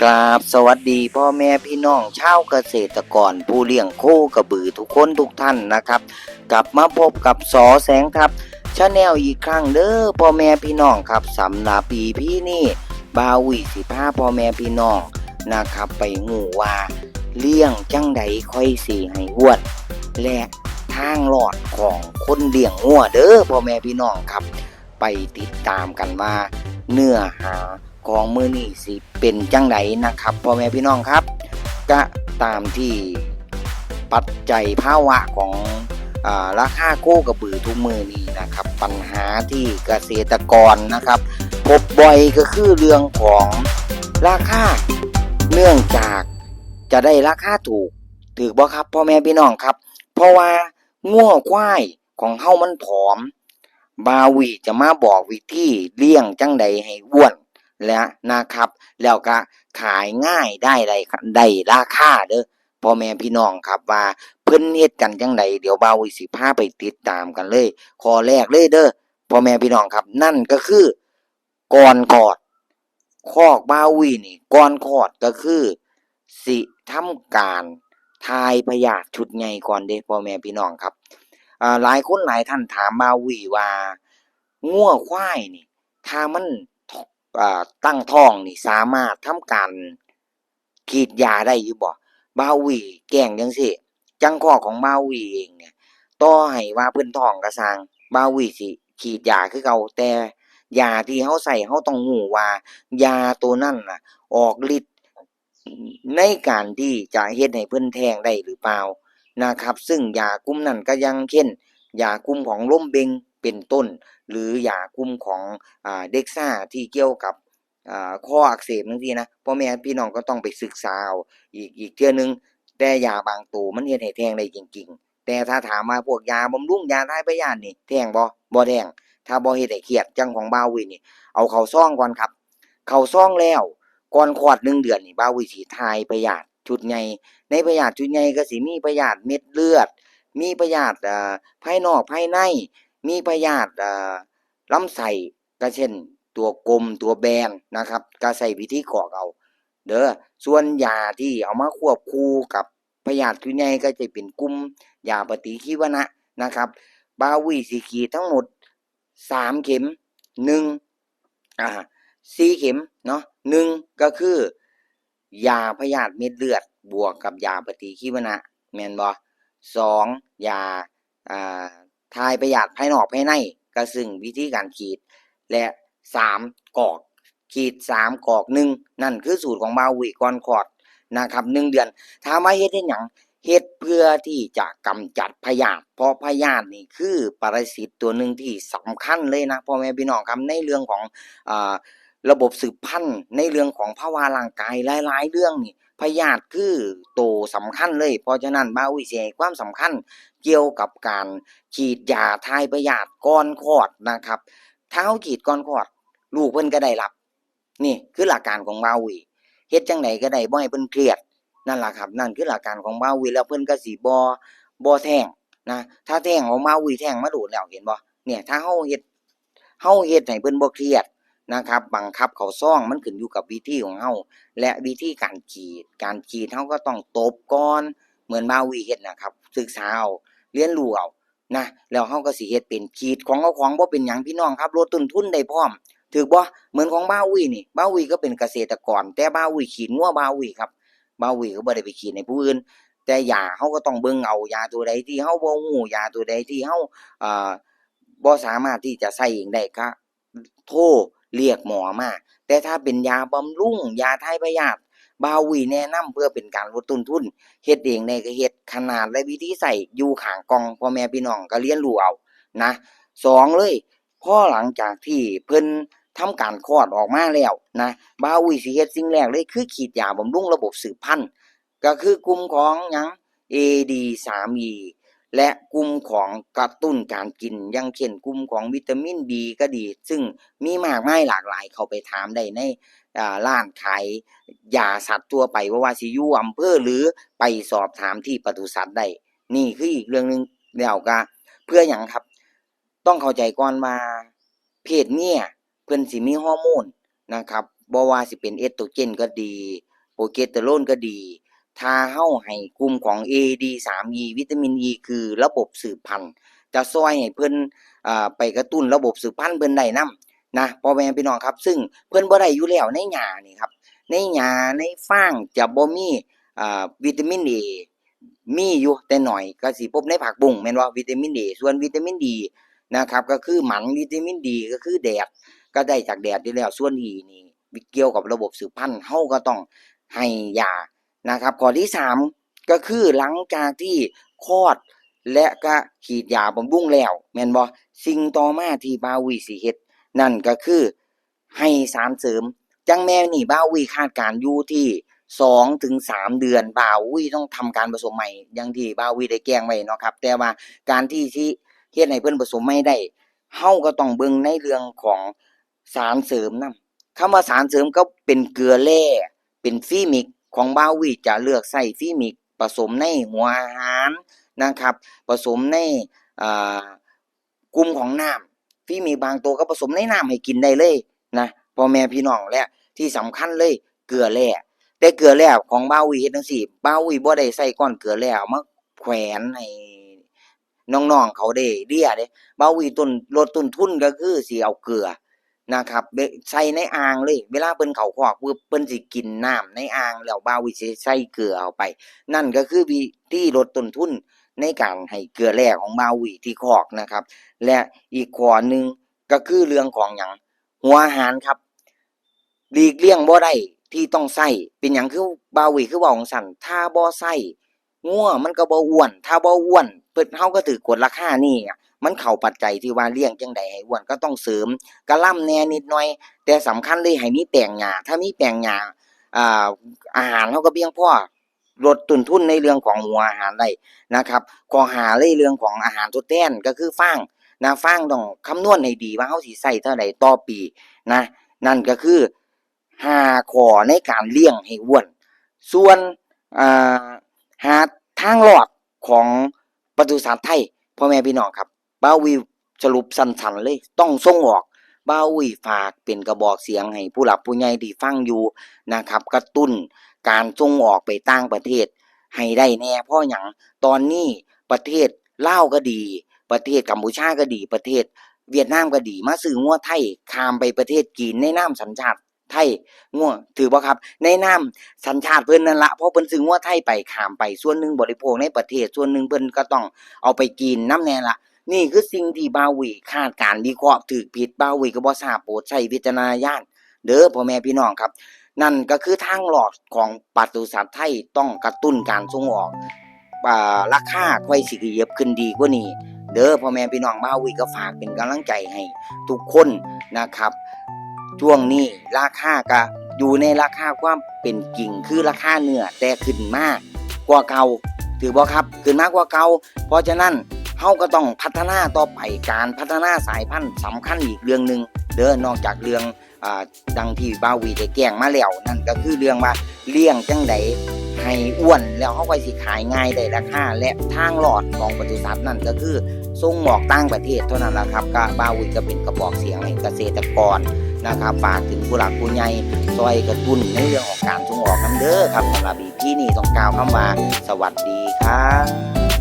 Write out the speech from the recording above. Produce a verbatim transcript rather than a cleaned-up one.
กราบสวัสดีพ่อแม่พี่น้องชาวเกษตรกรผู้เลี้ยงโคกระบือทุกคนทุกท่านนะครับ กลับมาพบกับสอแสงทัพ Channel อีกครั้งเด้อพ่อแม่พี่น้องครับ สำหรับ อีพี นี้ บ่าวอุ้ยสิพาพ่อแม่พี่น้องนะครับ ไปฮู้ว่าเลี้ยงจั่งใดค่อยสิให้อ้วน และทางรอดของคนเลี้ยงงัวเด้อพ่อแม่พี่น้องครับ ไปติดตามกันว่าเนื้อหาของมื้อนี้สิเป็นจั่งใดนะครับ พ่อแม่พี่น้องครับ ก็ตามที่ปัจจัยภาวะของ อ่า ราคาโคกระบือทุกมื้อนี้นะครับ ปัญหาที่เกษตรกรนะครับ พบบ่อยก็คือเรื่องของราคา เนื่องจากจะได้ราคาถูก ถืกบ่ครับพ่อแม่พี่น้องครับ เพราะว่างัวควายของเฮามันผอม บ่าวอุ้ยจะมาบอกวิธีเลี้ยงจั่งใดให้อ้วนและนะครับ แล้วก็ขายง่ายได้ ได้ ได้ราคาเด้อพ่อแม่พี่น้องครับ ว่าเพิ่นเฮ็ดกันจั่งใด เดี๋ยวบ่าวอุ้ยสิพาไปติดตามกันเลย ข้อแรกเลยเด้อพ่อแม่พี่น้องครับ นั่นก็คือ ก่อนคลอด คอกบ่าวอุ้ยนี่ ก่อนคลอดก็คือ สิทำการถ่ายพยาธิชุดใหญ่ก่อนเด้พ่อแม่พี่น้องครับ อ่า หลายคนหลายท่านถามบ่าวอุ้ยว่า งัวควายนี่ ถ้ามัน อ่า ตั้งท้องนี่ สามารถทำการ ฉีดยาได้อยู่บ่ บ่าวอุ้ยแกล้งจั่งซี้ จั่งคอกของบ่าวอุ้ยเองเนี่ย ต่อให้ว่าเพิ่นท้องก็ซ่าง บ่าวอุ้ยสิฉีดยาคือเก่า แต่ยาที่เฮาใช้ เฮาต้องรู้ว่ายาตัวนั้นน่ะ ออกฤทธิ์ในการที่จะเฮ็ดให้เพิ่นแท้งได้หรือเปล่านะครับ ซึ่งยากลุ่มนั้นก็อย่างเช่น ยากลุ่มของลมเบ่งเป็นต้น หรือยากลุ่มของ อ่า เด็กซ่าที่เกี่ยวกับ อ่า คออักเสบจั่งซี้นะ พ่อแม่พี่น้องก็ต้องไปศึกษาเอาอีก อีกเทื่อหนึ่ง แต่ยาบางตัวมันเฮ็ดให้แท้งได้จริงๆ แต่ถ้าถามว่าพวกยาบำรุง ยาถ่ายพยาธินี่แท้งบ่ บ่แท้ง ถ้าบ่เฮ็ดให้เครียด จั่งของบ่าวอุ้ยนี่ เอาเข้าซองก่อนครับ เข้าซองแล้ว ก่อนคลอดหนึ่งเดือนนี่ บ่าวอุ้ยสิถ่ายพยาธิชุดใหญ่ ในพยาธิชุดใหญ่ก็สิมีพยาธิเม็ดเลือด มีพยาธิ เอ่อ ภายนอกภายใน มีพยาธิ เอ่อ ลำไส้ ก็เช่นตัวกลมตัวแบนนะครับ ก็ใช้วิธีกรอกเอาเด้อ ส่วนยาที่เอามาควบคู่กับพยาธิชุดใหญ่ก็จะเป็นกลุ่มยาปฏิชีวนะนะครับ บ่าวอุ้ยสิฉีดทั้งหมดสามเข็ม หนึ่ง อ่า สี่เข็มเนาะ หนึ่ง ก็คือ ยาพยาธิเม็ดเลือดบวกกับยาปฏิชีวนะ แม่นบ่ สอง ยา อ่า ถ่ายพยาธิภายนอกภายใน ก็ซึ่งวิธีการฉีด และ สาม กรอก ฉีด สาม กรอก หนึ่ง นั่นคือสูตรของบ่าวอุ้ยก่อนคลอดนะครับ หนึ่งเดือน ถามว่าเฮ็ดเฮ็ดหยัง เฮ็ดเพื่อที่จะกำจัดพยาธิ เพราะพยาธินี่คือปรสิตตัวหนึ่งที่สำคัญเลยนะพ่อแม่พี่น้องครับ ในเรื่องของ อ่า ระบบสืบพันธุ์ ในเรื่องของภาวะร่างกายหลายๆเรื่องนี่ พยาธิคือตัวสำคัญเลย เพราะฉะนั้นบ่าวอุ้ยสิให้ความสำคัญเกี่ยวกับการฉีดยาถ่ายพยาธิก่อนคลอดนะครับ ถ้าเฮาฉีดก่อนคลอด ลูกเพิ่นก็ได้รับ นี่คือหลักการของบ่าวอุ้ย เฮ็ดจั่งใดก็ได้บ่ให้เพิ่นเครียด นั่นล่ะครับ นั่นคือหลักการของบ่าวอุ้ย แล้วเพิ่นก็สิบ่ บ่แท้งนะ ถ้าแท้งของบ่าวอุ้ยแท้งมาโดนแล้ว เห็นบ่ เนี่ย ถ้าเฮาเฮ็ด เฮาเฮ็ดให้เพิ่นบ่เครียดนะครับ บังคับเข้าซอง มันขึ้นอยู่กับวิธีของเฮา และวิธีการฉีด การฉีดเฮาก็ต้องตบก่อน เหมือนบ่าวอุ้ยเฮ็ดนะครับ ศึกษาเอา เรียนรู้เอานะ แล้วเฮาก็สิเฮ็ดเป็น ฉีดของเจ้าของบ่เป็นหยังพี่น้องครับ ลดต้นทุนได้พร้อม ถืกบ่ เหมือนของบ่าวอุ้ยนี่ บ่าวอุ้ยก็เป็นเกษตรกร แต่บ่าวอุ้ยฉีดงัวบ่าวอุ้ยครับ บ่าวอุ้ยก็บ่ได้ไปฉีดให้ผู้อื่น แต่ยาเฮาก็ต้องเบิ่งเอา ยาตัวใดที่เฮาบ่ฮู้ ยาตัวใดที่เฮา เอ่อ บ่สามารถที่จะใช้เองได้ ก็โทรเรียกหมอมา แต่ถ้าเป็นยาบำรุง ยาถ่ายพยาธิ บ่าวอุ้ยแนะนำเพื่อเป็นการลดต้นทุน เฮ็ดเองได้ก็เฮ็ด ขนาดและวิธีใช้อยู่ข้างกล่อง พ่อแม่พี่น้องก็เรียนรู้เอานะ สองเลย พอหลังจากที่เพิ่นทำการคลอดออกมาแล้วนะ บ่าวอุ้ยสิเฮ็ดสิ่งแรกเลยคือฉีดยาบำรุงระบบสืบพันธุ์ ก็คือกลุ่มของหยัง เอ ดี สาม อี และกลุ่มของกระตุ้นการกิน อย่างเช่นกลุ่มของวิตามิน บี ก็ดี ซึ่งมีมากมายหลากหลาย เข้าไปถามได้ใน อ่า ร้านขายยาสัตว์ทั่วไป บ่ว่าสิอยู่อำเภอหรือไปสอบถามที่ปศุสัตว์ได้ นี่คืออีกเรื่องหนึ่ง แล้วก็เพื่อหยังครับ ต้องเข้าใจก่อนว่าเพศเมียเพิ่นสิมีฮอร์โมนนะครับ บ่ว่าสิเป็นเอสโตรเจนก็ดี โปรเจสเตอโรนก็ดี ถ้าเฮาให้กลุ่มของ เอ ดี สาม อี วิตามิน อี คือระบบสืบพันธุ์ จะซ่อยให้เพิ่น อ่า ไปกระตุ้นระบบสืบพันธุ์เพิ่นได้นำนะ พ่อแม่พี่น้องครับ ซึ่งเพิ่นบ่ได้อยู่แล้วในหญ้านี่ครับ ในหญ้าในฟางจะบ่มี อ่า วิตามิน เอ มีอยู่แต่น้อย ก็สิพบในผักบุ้งแม่นบ่ วิตามิน เอ ส่วนวิตามิน ดี นะครับ ก็คือมัน วิตามิน ดี ก็คือแดด ก็ได้จากแดดอยู่แล้ว ส่วน อี นี่เกี่ยวกับระบบสืบพันธุ์ เฮาก็ต้องให้ยานะครับ ข้อที่สาม ก็คือหลังจากที่คลอดและก็ฉีดยาบำรุงแล้ว แม่นบ่ สิ่งต่อมาที่บ่าววีสิเฮ็ด นั่นก็คือให้สารเสริม จั่งแม่นี่บ่าววีคาดการณ์อยู่ที่สองถึงสามเดือน บ่าววีต้องทำการผสมใหม่ อย่างที่บ่าววีได้แจ้งไว้เนาะครับ แต่ว่าการที่สิเฮ็ดให้เพิ่นผสมใหม่ได้ เฮาก็ต้องเบิ่งในเรื่องของสารเสริมนำ คำว่าสารเสริมก็เป็นเกลือแร่ เป็นฟรีมิกซ์ ของบ่าววีจะเลือกใช้ฟรีมิกซ์ผสมในหัวอาหารนะครับ ผสมใน อ่า กลุ่มของน้ำ ฟรีมิกซ์บางตัวก็ผสมในน้ำให้กินได้เลยนะ พ่อแม่พี่น้อง และที่สำคัญเลยเกลือแร่ แต่เกลือแร่ของบ่าววีเฮ็ดจั่งซี้ บ่าววีบ่ได้ใช้ก้อนเกลือแร่เอามาแขวนให้น้องๆเขาได้เลียเด้ บ่าววีต้น ลดต้นทุนก็คือสิเอาเกลือนะครับ ใส่ในอ่างเลย เวลาเพิ่นเข้าคอกปุ๊บ เพิ่นสิกินน้ำในอ่าง แล้วบ่าววีสิใส่เกลือเข้าไป นั่นก็คือวิธีลดต้นทุนในการให้เกลือแร่ของบ่าววีที่คอกนะครับ และอีกข้อหนึ่งก็คือเรื่องของหยัง หัวอาหารครับ หลีกเลี่ยงบ่ได้ที่ต้องใช้ เป็นหยังคือบ่าววีคือเว้าจั่งซั้น ถ้าบ่ใช้ งัวมันก็บ่อ้วน ถ้าบ่อ้วน เพิ่น เฮาก็ถือกกฎราคานี่อะ มันเข้าปัจจัยที่ว่าเลี้ยงจั่งใดให้อ้วน ก็ต้องเสริมกะหล่ำแหน่นิดหน่อย แต่สำคัญเลยให้มีแป้งหญ้า ถ้ามีแป้งหญ้า อ่า อาหารเฮาก็เพียงพอ ลดต้นทุนในเรื่องของหัวอาหารได้นะครับ ข้อห้าเลยเรื่องของอาหารทดแทนก็คือฟางนะ ฟางต้องคำนวณให้ดีว่าเฮาสิใช้เท่าใดต่อปีนะ นั่นก็คือห้าข้อในการเลี้ยงให้อ้วน ส่วน อ่า หาทางรอดของปศุสัตว์ไทย พ่อแม่พี่น้องครับ บ่าววีสรุปสั้นๆเลย ต้องส่งออก บ่าววีฝากเป็นกระบอกเสียงให้ผู้หลักผู้ใหญ่ที่ฟังอยู่นะครับ กระตุ้นการส่งออกไปต่างประเทศให้ได้แหน่ เพราะหยัง ตอนนี้ประเทศลาวก็ดี ประเทศกัมพูชาก็ดี ประเทศเวียดนามก็ดี มาซื้องัวไทย ข้ามไปประเทศจีนในนามสัญชาติไทย งัว ถืกบ่ครับ ในนามสัญชาติเพิ่นนั่นละ เพราะเพิ่นซื้องัวไทยไป ข้ามไป ส่วนหนึ่งบริโภคในประเทศ ส่วนหนึ่งเพิ่นก็ต้องเอาไปจีนนำแหน่ละ นี่คือสิ่งที่บ่าววีคาดการณ์วิเคราะห์ถืกผิด บ่าววีก็บ่ทราบ โปรดใช้วิจารณญาณเด้อพ่อแม่พี่น้องครับ นั่นก็คือทางรอดของปศุสัตว์ไทย ต้องกระตุ้นการส่งออก อ่า ราคาค่อยสิขยับขึ้นดีกว่านี้เด้อพ่อแม่พี่น้อง บ่าววีก็ฝากเป็นกำลังใจให้ทุกคนนะครับ ช่วงนี้ราคาก็อยู่ในราคาความเป็นจริง คือราคาเนื้อ แต่ขึ้นมากว่าเก่า ถืกบ่ครับ ขึ้นมากว่าเก่า เพราะฉะนั้นเฮาก็ต้องพัฒนาต่อไป การพัฒนาสายพันธุ์สำคัญอีกเรื่องหนึ่งเด้อ นอกจากเรื่อง อ่า ดังที่บ่าววีได้แจ้งมาแล้ว นั่นก็คือเรื่องว่าเลี้ยงจั่งใดให้อ้วน แล้วเฮาค่อยสิขายง่ายได้ราคา และทางรอดของปศุสัตว์นั่นก็คือส่งออกต่างประเทศเท่านั้นล่ะครับ ก็บ่าววีก็เป็นกระบอกเสียงให้เกษตรกรนะครับ ฝากถึงผู้หลักผู้ใหญ่ ซ่อยกระตุ้นในเรื่องของการส่งออกนำเด้อครับ สำหรับ อีพี นี้ต้องกล่าวคำว่าสวัสดีครับ